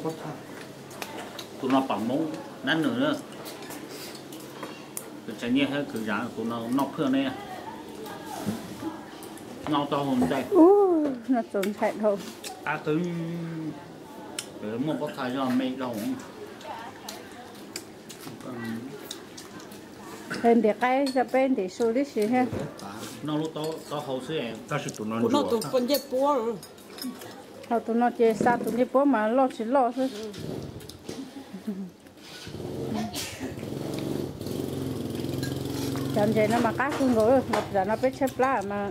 Tus no pom Hmoob nab nws na. Tus tsev nyiaj thiab kwv zam tus no noj phwj ne. Noj taub hau ntxaij. Ub, no txaus ntshai dhau. Qab kawg. Muaj pob txha zog me dhau. Ntim qaib rau peb ntim su tib si thiab. Noj lub taub hau xwb. Tab sis tus no ntsuag. Noj tus ncej puab. Thaum tus no ces xa tus ncej puab mas loj tsis loj xwb. Cov ntses no mas qab kawg nkaus, los tam no peb tshaib plab mas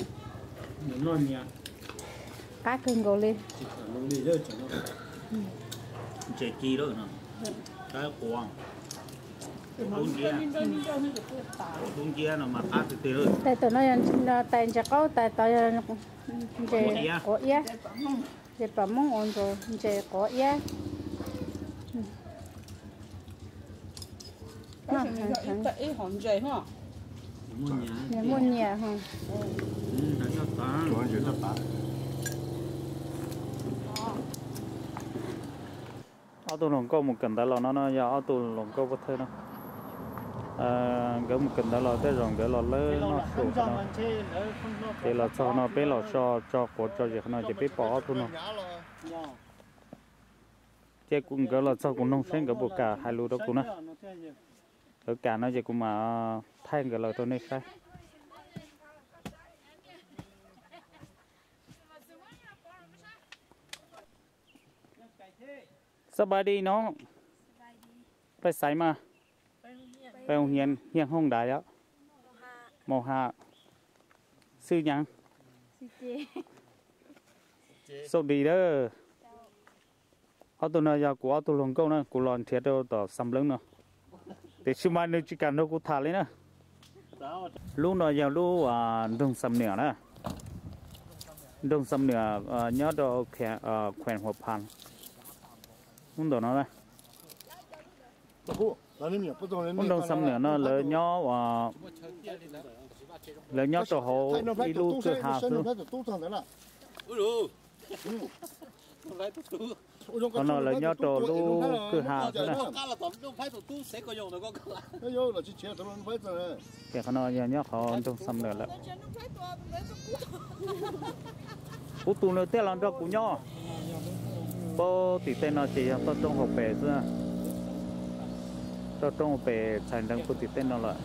qab kawg nkaus li. Ntses ci lawm no, qab quav, dub nciab, dub nciab no mas qab tiag tiag lawm. Tais tom no yog tais ntses qaub, tais tod yog ntses quav iab, ntses pam Hmoob ua ntses quav iab. Nws muaj nyias. Ob tug hluas nkauj mus kawm ntawv los no no yog ob tug hluas nkauj pov thawj no. Nkawd mus kawm ntawv los tej zaum nkawd los lawb noj su no. Ces los txog no peb los so tso quav tso zis qhov no ces peb pom ob tug no. Ces nkawd los txog kuv noog seb nkawd puas kam hais lus rau kuv na. Nkawd kam no ces kuv mam thaij nkawd los rau nej saib. Xab pais di no. Pais xaiv mas. Pais hoo hiav hiav hooj dais yom. Mauj ha. Xwj nyaav. Xauj dis dawb. Ob tug no yog kuv ob tug hluas nkauj na, kuv los nrhiav rau tom Xam Npleeb no. Tiam sis mas nws tsis kam nrog kuv tham li na. Lub no yog lub nroog Xam Niam na. Nroog Xam Niam nyob rau Khuees Huas Phas. Lub ntawm no na. Lub nroog Xam Niam no lawv nyob, lawv nyob rau hauv ib lub kwj ha xwb. Qhov no lawv nyob rau lub kwj ha xwb na. Ces qhov no yog nyob qhov nroog Xam Niam lawm. Kuv tus nws thiaj los nrog kuv nyob. Puag tim tej no ces yog toj roob hauv pes xwb. Toj roob hauv pes txhais nrees puag tim tej no lawm.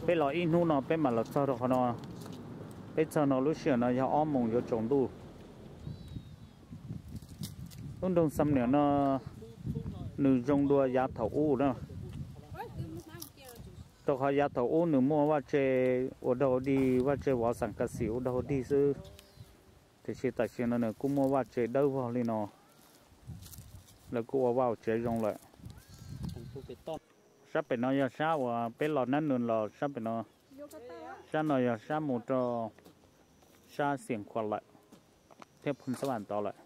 Peb los ib hnub no peb mam los txog rau qhov no. Peb txog no lub sij hawm no yog ob moos yuav tsaus ntuj. Lub nroog Xam Niam no nws zoo dua yav thaum ub na. Rau qhov yav thaum ub nws muaj vaj tse ua dog ua dig, vaj tse vov xeem kas xim ua dog ua dig xwb. Tiam sis tam sim no nws kuj muaj vaj tse dawb vog li no, lawv kuj ua vaj ua tsev zoo lawm. Sab pem no yog sab uas peb los nab nws los sab pem no. Sab no yog sab mus rau sab Xiam Khuam lawm thiab Phoos Xab Vam tod lawm.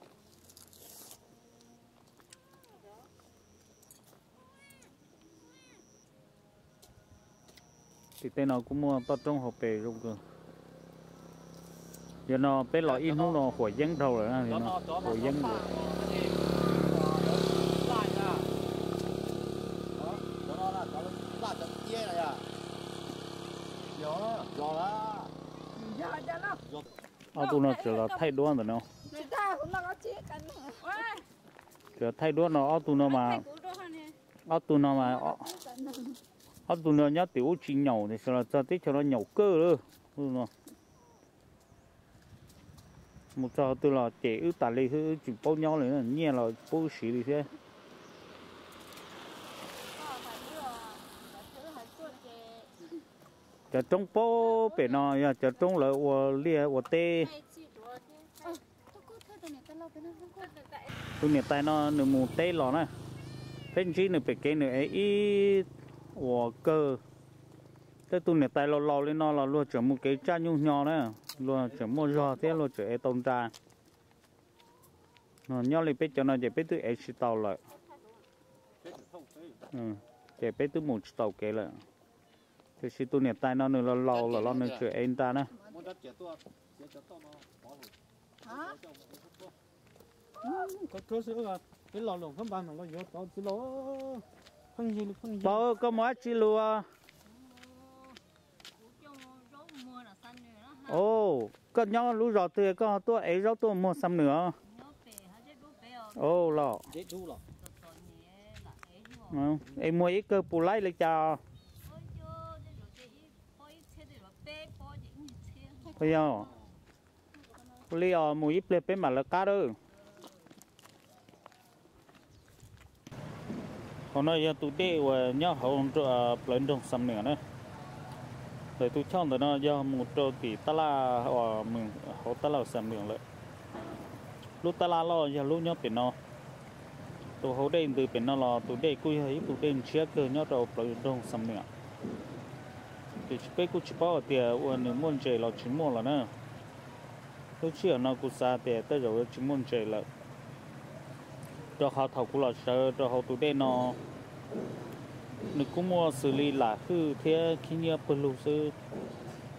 Tim tej no kuj muaj toj roob hauv pes zoo kawg. Yog no peb los ib hnub no huam yeeb dhau lawm, huam yeeb lawm. Ob tug no tseem los thaij duab ntawm no. Tseem thaij duab no ob tug no mas, ob tug no mas, ob tug no nyob tim ub tsis nyaum tiam sis los txog teb chaws no nyaum kawg lawm. Mus txog twg los cem wb tas li xwb, wb tsis paub nyob li, nyiaj los pub wb siv li thiab. Cov roob puag pem no yog cov roob lawv ua liaj ua teb. Tus niam tais no nws mus teb los na, peb ntsib nws pem kev nws ev ib uas kawg. Tej tus niam tais laus laus li no los luag tseem mus kev tsaj nyuj hnyo na, luag tseem muaj zog thiab luag tseem ev tau nra. Nyob li peb cov no ces peb twb ev tsis tau lawm. Ces peb twb mus tsis taus kev lawm. Tiam sis tus niam tais no nws laus laus lawm los nws tseem ev nra na. Koj tuaj xwb, peb los lawm koj npaj mam los yuav tau txiv los. Pheej yig li pheej yig. Pog, koj mus dab tsi lus? Koj nyob lub zos twg koj tuaj ev zaub tuaj muag xam nws os? Los, es muag ib kawg puas laib li cas? Yog, ua li os, mus ib pliag peb mam lawv qab lawm. Hauv no yog tus dej uas nyob hauv plawv nroog Xam Nwm na. Lawv tus choj ntawm no yog mus rau tim tab laj, hauv tab laj Xam Nwm lawm. Lub tab laj loj yog lub nyob pem no. Tus hauv dej ntws pem no los tus dej kuj yog ib tug dej ntshiab kawg nyob rau plawv nroog Xam Nwm. Tiam sis peb kuj tsis paub hais tias ua nws muaj ntses los tsis muaj lawm na. Lub sij hawm no kuv xav tias tej zaum yuav tsis muaj ntses lawm, rau qhov thaum kuv los sawv rau hauv tus dej no, nws kuj muaj xws li lam hwj thiab khib nyiab pawg lug xwb,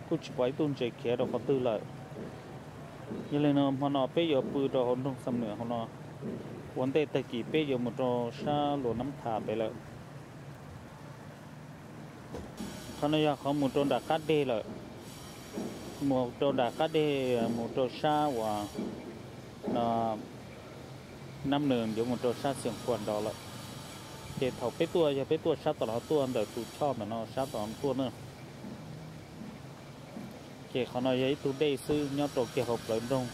kuj tsis pom ib tug ntses khiav rau qhov twg lawm. Yog li no hmo no peb yuav pw rau hauv nroog Xam Nwm hauv no, ua ntej tag kis peb yuav mus rau sab Luas Nab Thas pem lawm. Qhov no yog qhov mus rau nram qab deg lawm, mus rau nram qab deg mus rau sab uas Nab Nws yuav mus rau sab Xias Khuam nrov lawm. Ces thaum peb tuaj yog peb tuaj sab tom no tuaj ntawm tus choj ntawm no sab tom no tuaj na. Ces qhov no yog ib tug dej xwb nyob rau kiag hauv plawv nroog,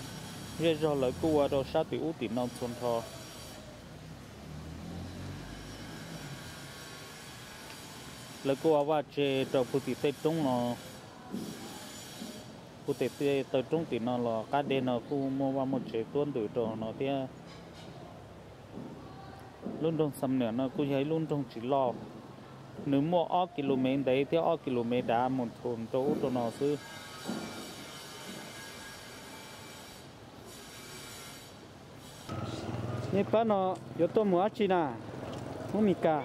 zej zog lawv kuj ua rau sab tim ub tim no txhua nrho. Lawv kuj ua vaj tse rau puag tim tej roob no, puag tim tej taw roob tim no los qab deg no kuj muaj vaj muaj tsev tuab ntws rau no thiab. Lub nroog Xam Nwm no kuj yog ib lub nroog tsis loj, nws muaj ob kis lus mev ntev thiab ob kis lus mev dav mus thum rau ub rau no xwb. Nej pab no yuav tuaj mus dab tsi na? Hmoob Mes Kas.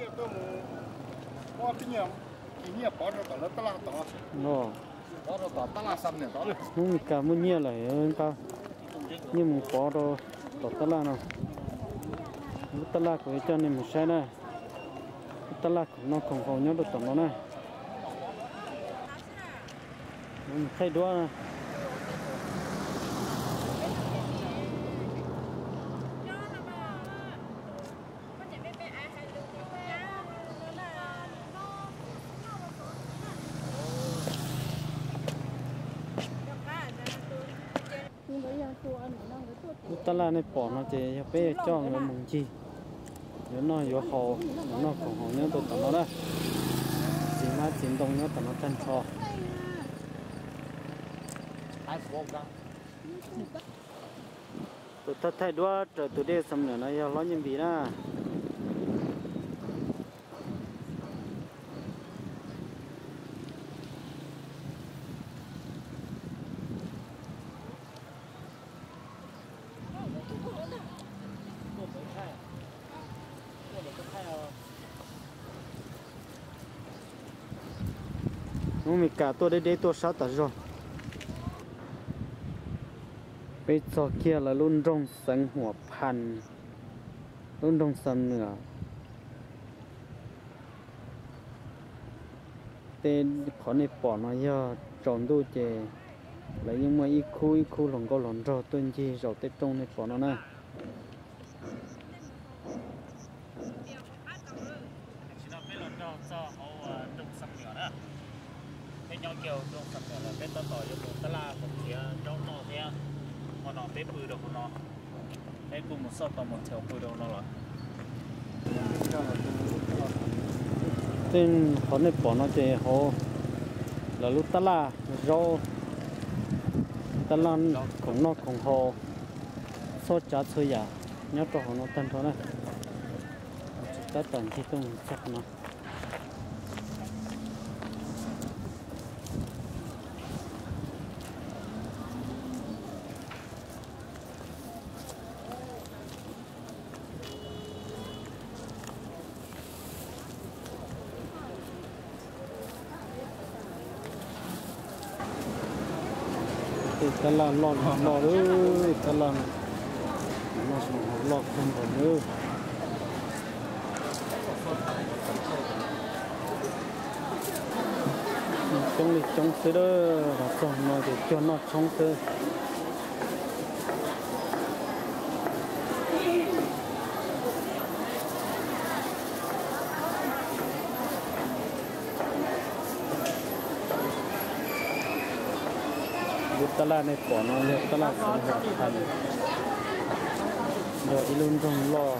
Hmoob Mes Kas muaj nyiaj lawm nqa nyiaj mus pov rau tom tab laj no. Lub tab laj kuv yuav coj nej mus saib na. Lub tab laj khoom noj khoom haus nyob rau tom no na. Mus qhaib duab. Lub tab laj nej pom no ces yog peb yuav coj nkawd mus ncig, yuav noj yuav haus, yuav noj khoom haus nyob rau tom no na. Txiv hmab txiv ntoo nyob tom no tag nrho. Tus thawj thaij duab raws tus dej Xam Nwm no yog Hlob Nyiaj Npis na. Hmoob Mes Kas tuaj deb deb tuaj sab tas zog. Peb txog kiag lawv lub nroog Xeev Huam Phas, lub nroog Xam Nwm. Tej qhov nej pom no yog tsaus ntuj ces lawv yeej muaj ib khub ib khub hluas nkauj hluas nraug tuaj ncig zaum tej rooj nej pom no na. Tam sim no peb los txog hauv nroog Xam Nwm na. Peb nyob kiag hauv nroog Xam Nwm lawm, peb tab tom yuav mus tab laj mus txiav zaub noj thiab. Hmo no peb pw rau hauv no, peb kuj mus xauj tau mus txhia pw rau hauv no lawm. Tej qhov nej pom no ces hauv lawv lub tab laj zaub, tab laj khoom noj khoom haus, txhua tsav txhua yam nyob rau hauv no tag nrho na. Tab tom ncig tuaj mus txog no. Tej tab laj loj loj, tab laj no. Loj kawg nkaus nawb. Coob li coob xwb lawm, los txog no ces cuag noj tshoob xwb. Lub tab laj nej pom no yog tab laj xeev Huam Thas, yog ib lub nroog loj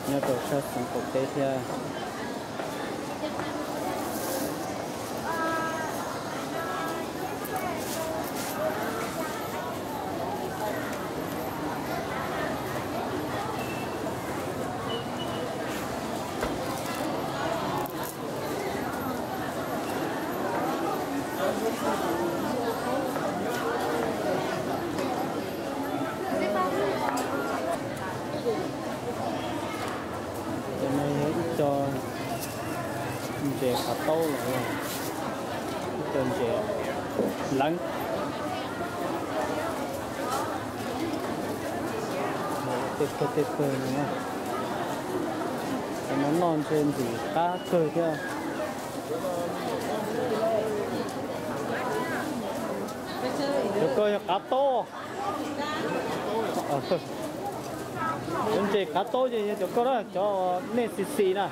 nyob rau sab xeev qaum teb thiab. Cov no yog ib co ntses qav taub los, ib co ntses leev. Tej pawg tej pawg no, cov no noj ntshe ntxim qab kawg thiab. Cov ko yog qav taub. Cov ntses qav taub ces yog cov ko na, cov nej xis xis na.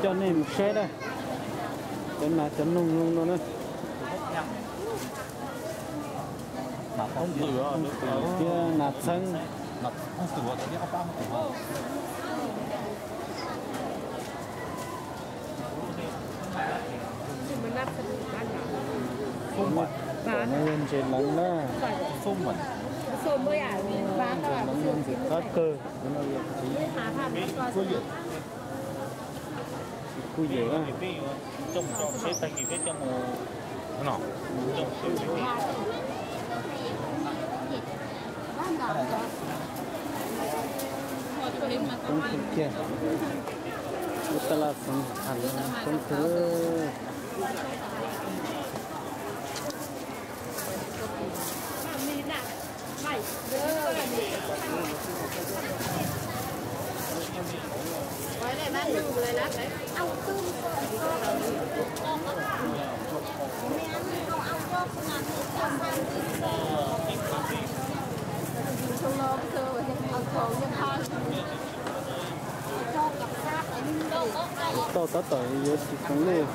Coj nej mus saib na, cov nas cov noog zoo no na. Thiab nas txheeb. Cov no yog ntses leev na. Ntses leev no ntxim qab kawg. Kuj yem na. Coob kawg kiag. Lub tab laj xeev Huam Thas coob kawg. Tau tab tom yuav tsis tau lej.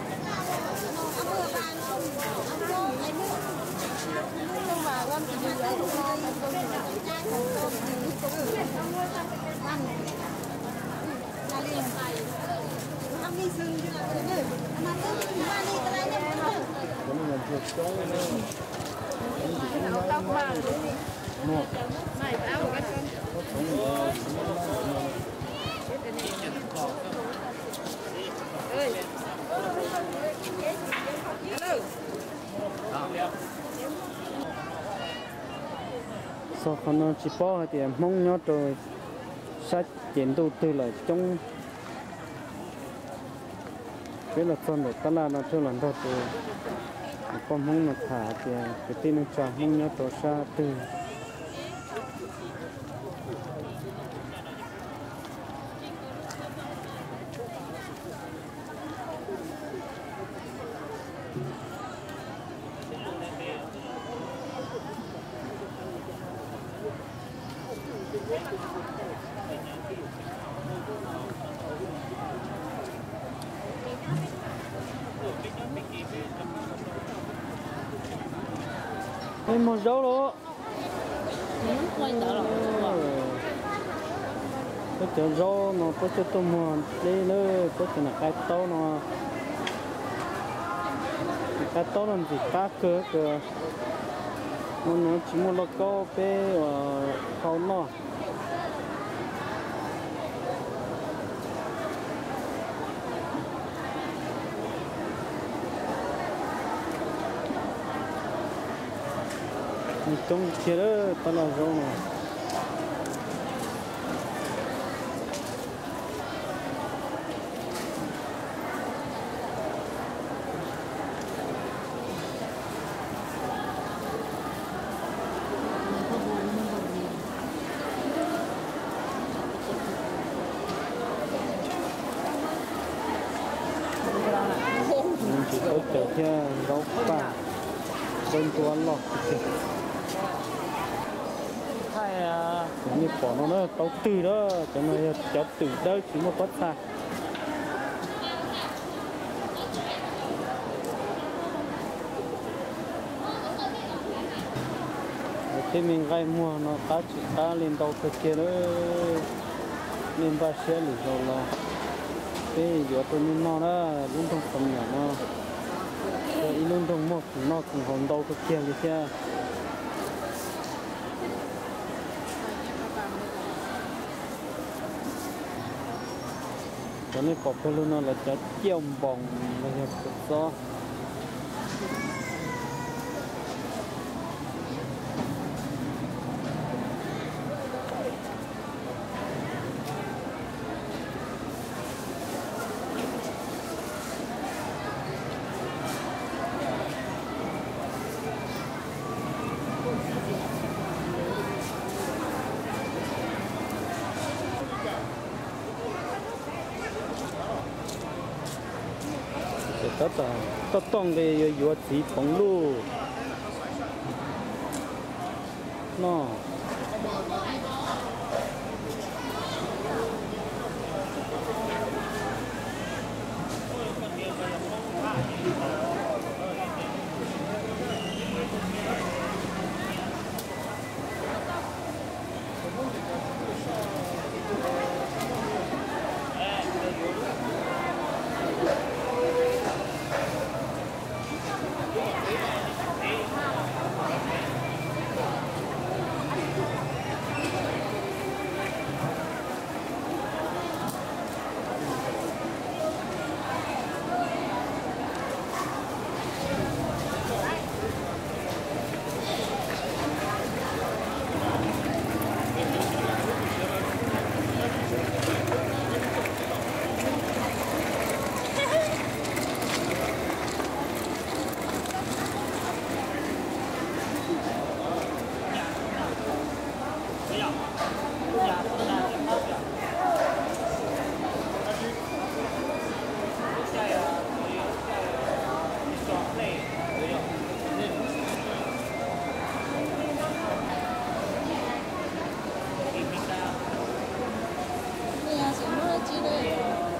Txog qhov no tsis paub hais tias Hmoob nyob rau sab ces ntuj twg lawm coob. Peb los txog ntawm tab laj no thiaj los nrog tus poj Hmoob no tham hais tias kwv tij neej tsa Hmoob nyob rau sab twg. Peb muag zaub los. Peb cov zaub no peb tuaj tuaj muag dleb na, peb cov niam qaib taub no. Niam qaib taub no ntxim qab kawg kawg. Hmo no tsis muaj lauj kaub peb ua hau noj. Coob tiag lawm tab laj zaub no. Tau cawm thiab zaub paj, zaub ntsuab loj tiag tiag. Cov nej pom no na, tau twg na, cov no yog cov twm dawb tsis muaj pob txha. Tej me nqaij muag no qab tsis qab li ntau kawg kiag lawm. Nej npaj siab lwm zaus los peb yuav rau nej noj na. Lub nroog Xeev Nyam no yog ib lub nroog muaj khoom noj khoom haus ntau kawg kiag li thiab. Cov nej pom pawg lug no lawv cov ciaj npoos los yog kua txob. Ces tab tom toj toj nqi yuav yuav txiv poov luj noj.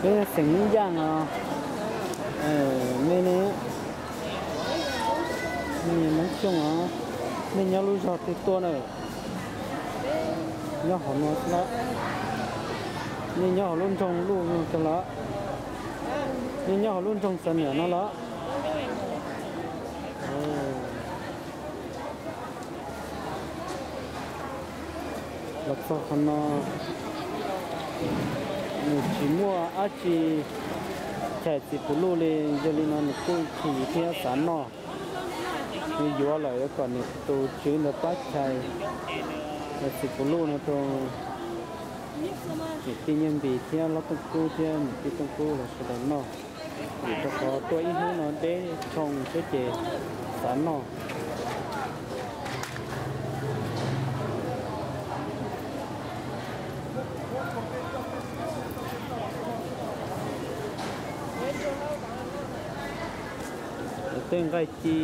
Peb xeem Hmoob Yaj os, nej ne, nej Hmoob Xyooj os, nej nyob lub zog twg tuaj na? Nyob hauv no xwb los? Nej nyob hauv lub nroog Luj no los? Nej nyob hauv lub nroog Xeev Nyam no los? Los txog qhov no nws tsis muaj dab tsi chais txiv puv luj li, yog li no nws kuj chim thiab xav noj. Nws yuav lawm yuav kom nws tus tswv ntawd pab chais txiv puv luj no rau niam tij Nyiaj Npis thiab Lob Tooj Kub thiab niam tij Tooj Kub los sawv daws noj. Vim rau qhov tuaj ib hnub no deb tshooj xwb ces xav noj. Tej nqaij ci,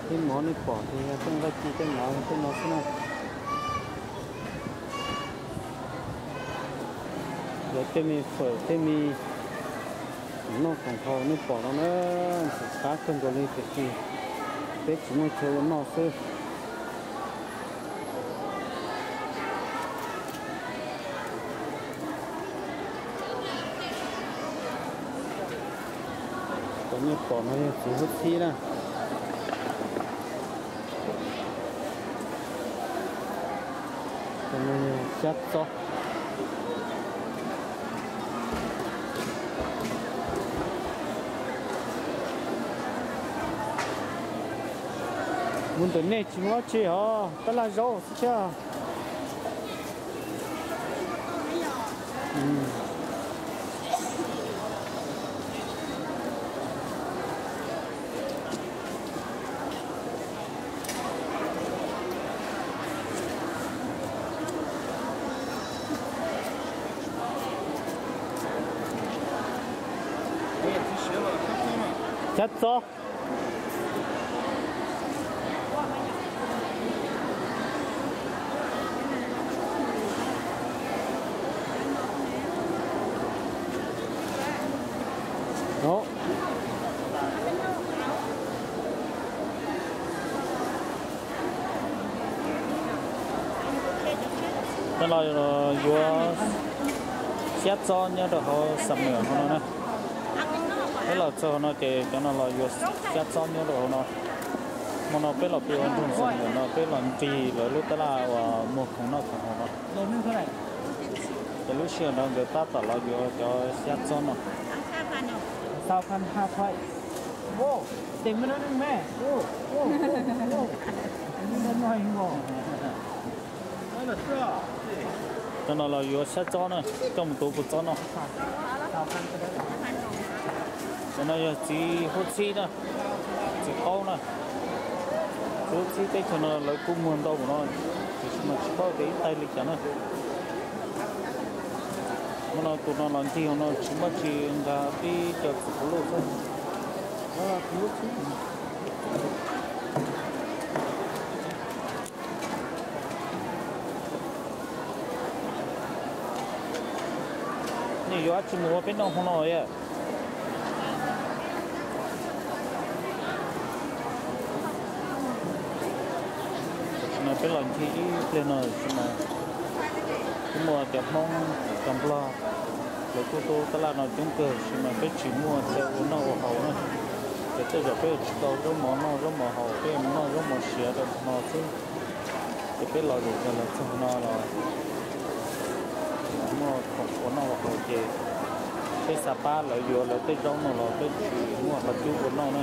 tej mov nej pom ces yog tej nqaij ci tej mov yog tej no xwb na. Yog tej me fawm tej me khoom noj khoom haus nej pom no na, ntxim qab kawg nkaus li tiam sis peb tsis muaj chaw ua noj xwb. Cov nej pom no yog txiv huab txhib na. Cov no yog xyab txob. Mus ntawm nej tsis muaj dab tsi os, tab laj zaub xwb thiab. Siab txob. Cov no yuav siab txob nyob rau hauv xam mem hauv no na. Peb los txog hauv no ces cov no los yuav siab txob nyob rau hauv no. Hmo no peb los pw ua nroog xam mem no peb los ncig lawv lub tab laj uas muag khoom noj khoom haus no. Ces lub sij hawm no nkawd tab tom los yuav cov siab txob no. Cov no los yuav siab txob na, coj mus tuav kua txob noj. Cov no yog txiv huab txhib na, txiv qaub na. Txiv huab txhib teb chaws no lawv kuj muag ntau no, tiam sis mas tsis paub tias ib tais li cas na. Hmo no tus no los ncig no tsis muaj tsi, nqa tib co txiv kuv luj xwb. Nej yuav dab tsi mus ua peb noj hmo no yom? Tam sim no peb los ncig ib pliag no tam sim no twb muaj cov Hmoob cov Nplog lawv kuj tuaj tab laj no coob kawg, tam sim no peb tsis muaj chaw ua noj ua haus na. Ces tej zaum peb yuav tsis tau zaub mov noj zaub mov haus, peb yuav mus noj zaub mov siav rau no xwb. Ces peb los lawm, los txog no los muaj khoom ua noj ua haus ces peb xav pab lawv yuav lawv tej zaub no los peb tsis muaj qhov cub ua noj na.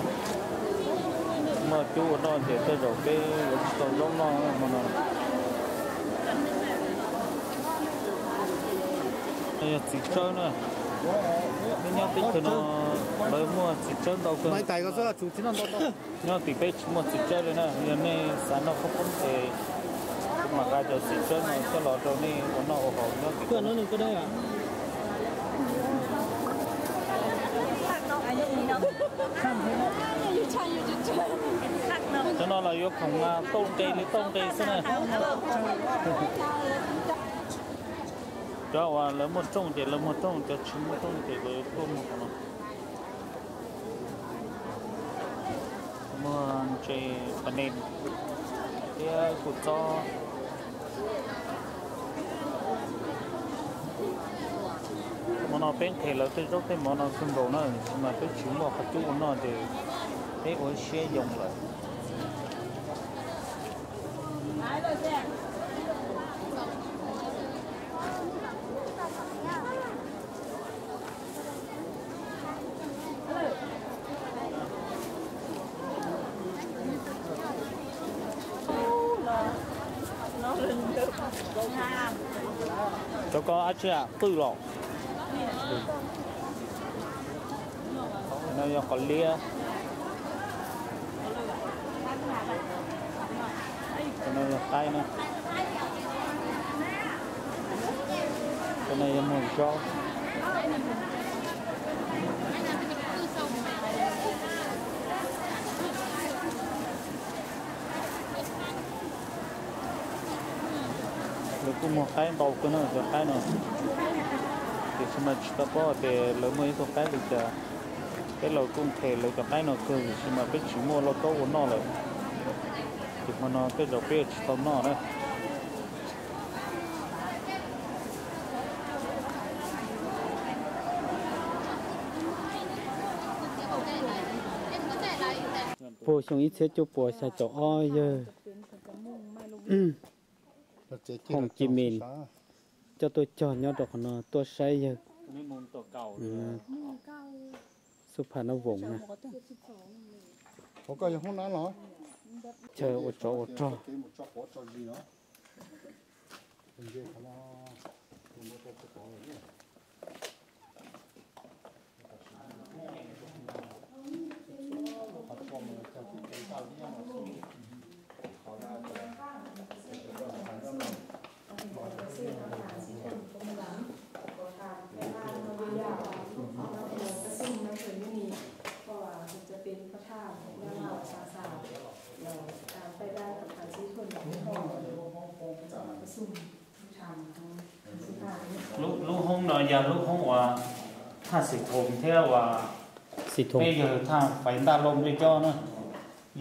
Muaj cub ua noj ces tej zaum peb yuav tsis tau zaub noj hmo no. No yog txiv tsawb na. Peb nyob teb chaws no lawv muaj txiv tsawb ntau kawg. Nyob tim peb tsis muaj txiv tsawb li na, yog nej xav noj khaub poob ces kuv mam nqa cov txiv tsawb no coj los rau nej ua noj ua haus nyob tim. Cov no los yuav khoom tooj nqe li tooj nqe xwb na. Cov uas lawv muag rooj ces lawv muag rooj, cov tsis muag rooj ces lawv tuaj muag no. Muag ntses, pa ne thiab kua txob. Hmo no peb nqhis lawv tej zaub tej mov no kawg nkaus na, tam sim no peb tsis muaj qhov cub ua noj ces peb ua siab yoo lawm. Cov ko dab tsi, qwj los? No yog qos liab. Cov no yog qaib na. Cov no yog muag zaub. Lawv kuj muag qaib ntau kawg na cov qaib no, tiam sis mas tsis tau paub tias lawv muaj ib tug qaib li cas. Peb los kuj nqhis lawv cov qaib no kawg, tiam sis mas peb tsis muaj lauj kaub ua noj lawm, ces hmo no tej zaum peb yuav tsis tau noj na. Puag xyoo ib txhiab cuaj puas xya caum ob yawg Hoom Ci Min coj tuaj cog nyob rau qhov no tuaj saib yawg xub pha noj voos na. Chaw ua tsov ua rog. Yog lub hoob uas thaj xim thoos thiab uas peb yawg thaj faiv ntaj lauj nplej cob na,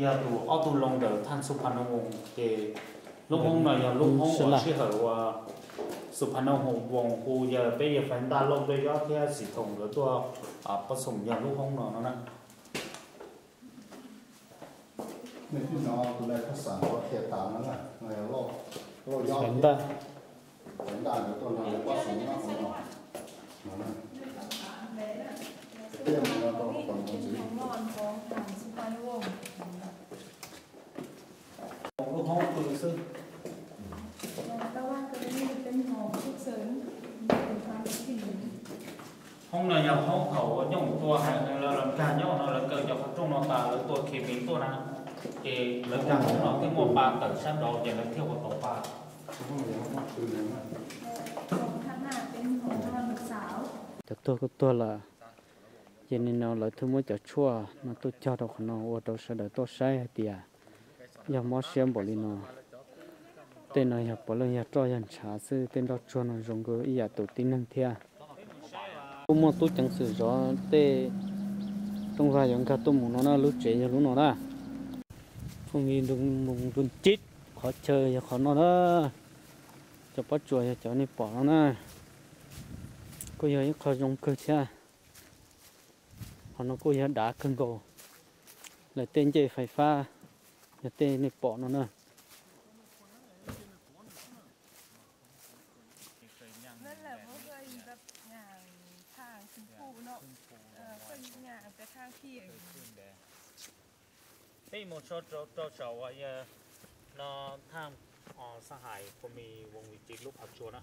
yog tus ob tug loo ntawm thaj Xu Pha Noo Voos ces lub hoob no yog lub hoob uas sij hawm uas Xu Pha Noo Voos hu yawg peb yawg faiv ntaj lauj nplej cob thiab xim thoos nkawd tuaj pab xoom yog lub hoob no no na. Nej twb hnov tus laj phab xam qhia tas no na, no yog lauj, lauj yob thiab faiv ntaj nkawd tuaj no lawv pab xoom nyob hauv no no na. Lub hoob pw xwb. Hoob no yog hoob thaum nyob mus tua heev lawv los nkag nyob no, lawv kaw cov qhov rooj no tas lawv tua khes mis tuaj na, ces lawv nkag hoob no thiaj muaj pa tawm sab nraud ces lawv thiaj ua tau pa. Cov tuag kuj tuag lawm, ces nim no lawv thiaj muab cov tshuaj no tuaj cog rau qhov no ua rau sawv daws tuaj saib hais tias yog mob siab npaum li no. Tej no yog puav leej yog roj yog ntshav xwb, tej nroj tsuag no zoo nkauj ib yam tus tib neeg thiab. Kuj muaj tub ceev xwm zov tej rooj vag yuav nkag tuaj mus no na, lub tsev yog lub no na. Phooj ywg, mus ntu ncib qhov chaw yog qhov no na. Cov pob tsuas yog cov nej pom no na. Kuj yog ib qho zoo kawg thiab. Qhov no kuj yog dav kawg nkaus. Lawv tej ncej fais fab yog tej nej pom no na. Peb mus rau saum uas yog no thaj Xab Hais Phu Mis Voos Vis Tiv lub qhov tsua na.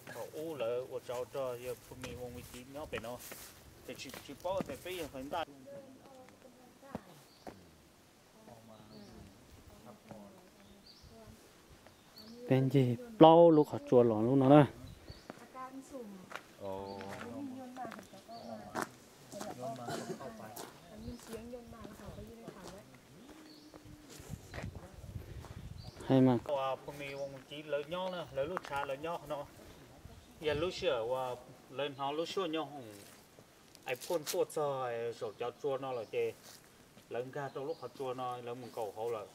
Thaum ub lawv ua tsov rog yawg Phu Mis Voos Vis Tiv nyob pem no, ces tsis paub tias peb yawg faiv ntaj. Peb ncig plaub lub qhov tsua los lub no na. Hais mas, Phu Mis Voos Vis Tiv lawv nyob na, lawv lub tshav lawv nyob qhov no. Yog lub sij hawm uas lawv hnov lub suab nyoob hoom ais phuaj tuaj txog saum cov tsua no lawm ces lawv nkag rau lub qhov tsua no lawv mus nkaum hauv lawm.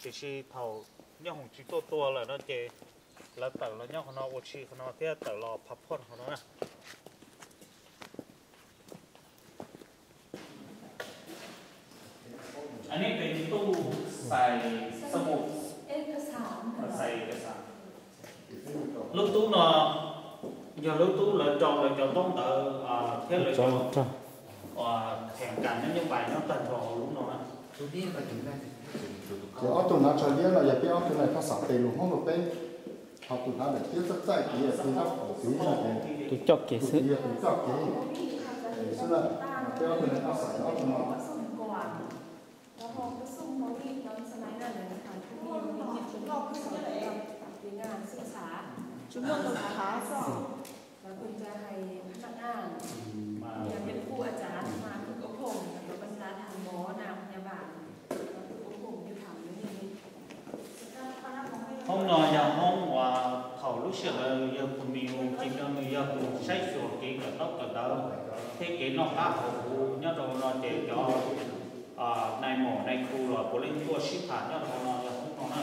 Tiam sis thaum nyoob hoom tsis tuaj tua lawm no ces lawv tawm los nyob qhov no ua si qhov no thiab tawm los phav phuaj qhov no na. Lub tub no yog lub tub lawv rau lawv cov ntaub ntawv thiab lawv cov theem kas nyob nyob pais nyob tag nrho hauv lub no na. Ces ob tug hnav tsho liab no yog peb ob tug laj phab xam tes lus Hmoob rau peb, ho tus hnav daim tiab txaij txaij tid yog tus tab kaum tid no ces tus coj kev xwb, tus coj kev xwb na. Peb ob tug laj phab xam yog ob tug no. Hoob no yog hoob uas thaum lub sij hawm yawg Phu Mis Voos Vis Tiv no nws yog tus saib xyuas kev kawm ntaub kawm ntawv thiab kev noj qab haus huv nyob rau no ces cov nais maum nais khu los puav leej tuaj sib tham nyob rau no yog hoob no na.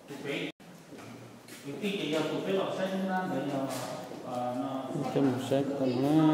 Tus pem, kwv tij ces yog tus peb los saib hnub nab ntawd yog, coj mus saib tau no na.